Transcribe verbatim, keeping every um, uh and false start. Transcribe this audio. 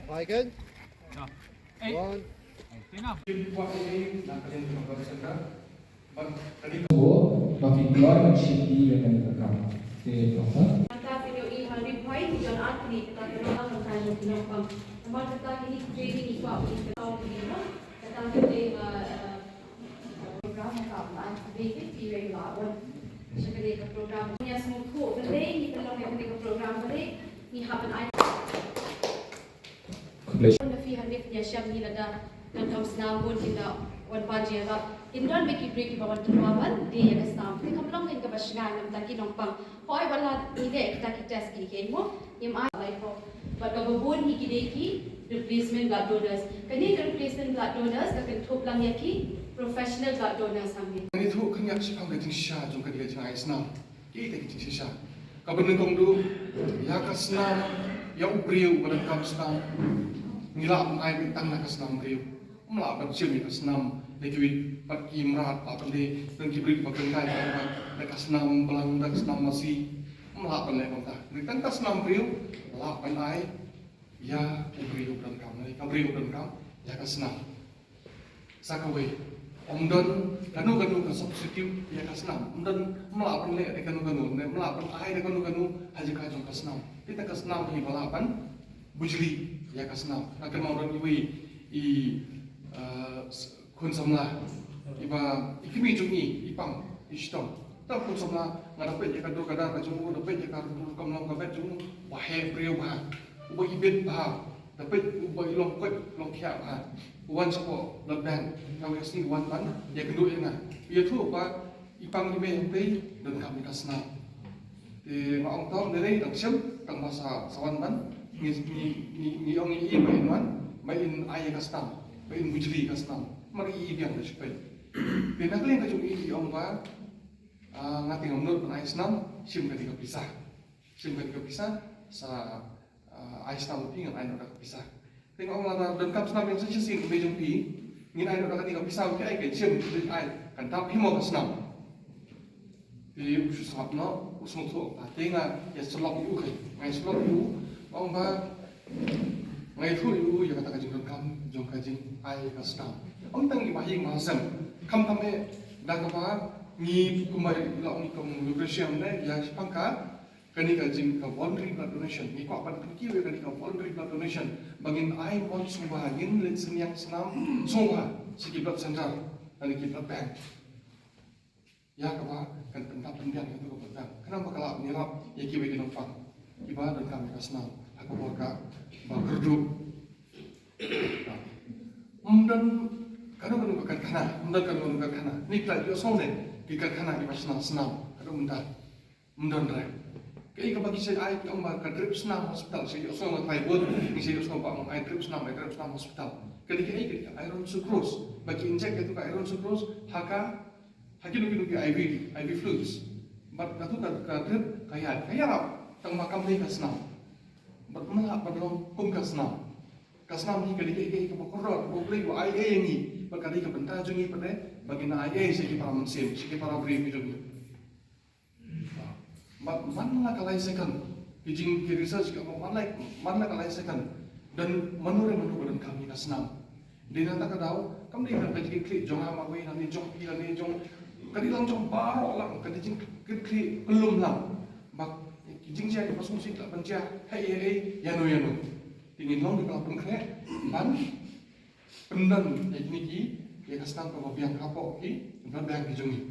Michael? One. Ba ki kloi ban shim ïa kane ka kam. Te pasa. Kata ka ïohi ha Ri Bhoi ki don ar tylli kata ka rong kata ka jong ki nongpang. Namar kata kine ki training ki kwah ki kata ki dei, uh, program ka ba ai ki dei ki regular wan. Sha kane ka program. Ngi sngewthuh balei ngi pynlong ïa kane ka program balei ngi hap ban ai. Khublei. Ngi phi hangne phi ïashem hi lada donkam snam bun ki da wan ba jia ba. Kin don bad ki briew kiba wan tynwa ban dei ïa ka snam. Te kam long kaba shngaiñ namar ki nongpang. Hooid wat la ngi leh kita ki test ki keiñ mo. Ngim ai lai ko. Bad kaba bun hi ki dei ki replacement blood donors. Kane ka replacement blood donors ka kynthup lang ïa ki professional blood donors hangne. Ngi thuh khyndiat shaphang ka jingshisha jong ka dei ka jingai snam. Ki te ki jingshisha. Kaba nyngkong duh, ïa ka snam, ïa u briew uba donkam snam. Ngi lah ban ai beit tang na ka snam briew. Ym lah ban shim ïa ka snam na kiwei pat ki mrad, lah ban dei tang ki briew kiba kynkai, da ka snam blang, da ka snam masi. Ym lah ban leh kumta. Beit tang ka snam briew, lah ban ai ïa u briew uba donkam, ka briew uba donkam ïa ka snam. Sa kawei, ym don kano kano ka substitute ïa ka snam. Ym don, ym lah ban leh da kano kano, ym lah ban ai da kano kano ha jaka jong ka snam. Te ka snam hi ba lah ban bujli ïa ka snam. Nga kynmaw don iwei i, eh, khun samla iba, i kmie jong i, i pang, i shitom. Te khun samla, nga da peit ïa ka dur ka dar ka jong u, da peit ïa ka dur ka mlong ka bet jong u, ba heh briew bha, uba ibit bha. Da peit uba i long koit long khiah bha. U wan shapoh blood bank. Ka wei ka sngi u wan ban ïakynduh ïa nga. U ïathuh ba i pang i mei hangtei donkam ïa ka snam. Te nga ong to, ym dei dang shem, tang ba sa, sa wan ban. Ngi, ngi, ngi, ngi ong ïa i ba in wan, ba in ai ïa ka snam, ba in bujli ïa ka snam. Mar i i biang da shu peit. Te na ka liang ka jong i i ong ba, ah, nga te ngam nud ban ai snam, shim kane ka pisa. Shim kane ka pisa, sa, ah, ai snam phi, ngan ai noh da ka pisa. Te nga ong lada donkam snam ïa sa shisien ka mei jong phi, ngin ai noh da kane ka pisa, phi ai, ka shim, phi ai, kan dap hi mo ka snam. Te u shu sngap noh, u sngewthuh, ah, te nga ïa sylloh ïa u, ka, nga ïa sylloh ïa u, nga ong ba nga ïathuh ïa u ïa kata ka jingdonkam jong ka jingai ka snam. Ym tang ïa ba ïing ba sem, khamtam eh da kaba ngi kumba la ong kum Lucretia ne ïa shaphang ka Kane ka jing ka voluntary blood donation, ngi kwah ban pynkiew ïa kane ka voluntary blood donation ba ngin ai mon sngewbha, ngin leit synñiang snam sngewbha sha ki blood center lane ki blood bank. Ïa kaba kan pyndap pynbiang ïa katu ka blood bank. Khnang ba ka lah ban ïarap ïa kiwei ki nongpang kiba donkam ïa ka snam ha ka bor kaba kyrduh. Ym don kano kano ka karkhana, ym don kano kano ka karkhana. Ngi la ïohsngew ne ki karkhana kiba shna snam, haduh mynta ym don re. Kaei kaba ki sa ai, ki ong ba ka drip snam hospital, sa ïohsngew nga trai bun, ngi sa ïohsngew ba ong ai drip snam, ai drip snam hospital. Ka dei kaei, ka dei ka iron sucrose. Ba ki inject ïa ka iron sucrose ha ka, ha kino kino ki I V, I V fluids. Bad katu ka, ka drip ka ïaid, ka ïarap, tang ba kam dei ka snam. Bad ym lah ban long kum ka snam. Ka snam hi ka dei kaei kaei kaba kordor, kaba U Blei u ai ei ïa ngi. Bad ka dei ka bynta jong ngi pat de ba ngin ai ei sha ki para mynsiem, sha ki para briew ki jong ngi. Bad man la ka lai second, ki jing ki research ki ong man la, man la ka lai second, don mano re mano ba donkam ïa ka snam. Dei na kata ka daw kam dei ka jingkitkhlieh jong nga marwei lane jong phi lane jong, ka dei lang jong baroh lang, ka dei jingkitkhlieh kyllum lang. Ba ki jingjia kiba sngewsih ki lah ban jia hei hei ïano ïano. Te ngin long kiba la pynkhreh ban pyndon ïa kine ki, ïa ka snam kaba biang hapoh ki blood bank ki jong ngi.